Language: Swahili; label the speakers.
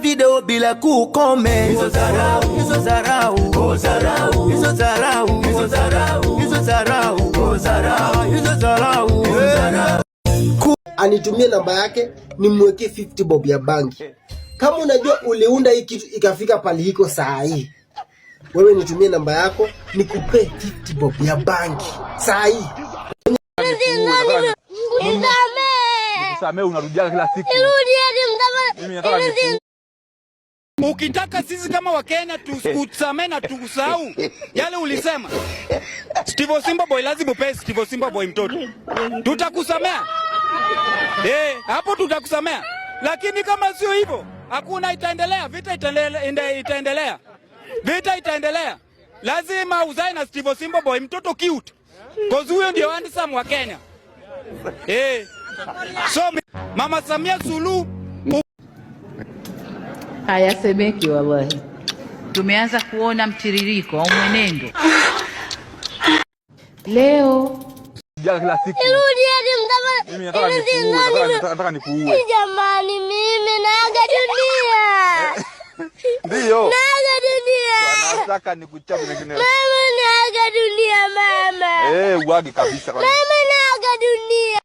Speaker 1: Video bila kucomment. Hizo dharau, hizo dharau, oh dharau, hizo dharau, hizo dharau, hizo dharau, oh dharau, hizo dharau, hizo dharau.
Speaker 2: Anitumie namba yake nimwekee 50 bob ya bangi. Kama unajua uliunda hii kitu ikafika pali iko saa hii, wewe nitumie namba yako nikupe 50 bob ya bangi saa hii.
Speaker 3: Nisamee.
Speaker 4: Nikusamee, unarudia kila siku. Mimi nataka nikuue.
Speaker 5: Ukitaka sisi kama Wakenya tukusamee na tukusahau yale ulisema, Steve Simba Boy lazima upe Steve Simba Boy mtoto, tutakusamea hapo, tutakusamea. Lakini kama sio hivyo, hakuna, itaendelea vita, itaendelea, itaendelea vita, itaendelea. Lazima uzae na Steve Simba Boy mtoto cute, 'cause huyo ndio handsome wa Kenya. So Mama Samia Suluhu.
Speaker 6: Hayasemeki wallahi. Tumeanza kuona mtiririko au mwenendo leo.
Speaker 4: Kila siku. Mimi nataka nikuue, nataka nikuue.
Speaker 3: Jamani, mimi naaga dunia.
Speaker 4: Ndio.
Speaker 3: Naaga dunia.
Speaker 4: Nataka nikuchape mengine.
Speaker 3: Mama, naaga dunia mama.
Speaker 4: Eh, uage kabisa.
Speaker 3: Mama, naaga dunia.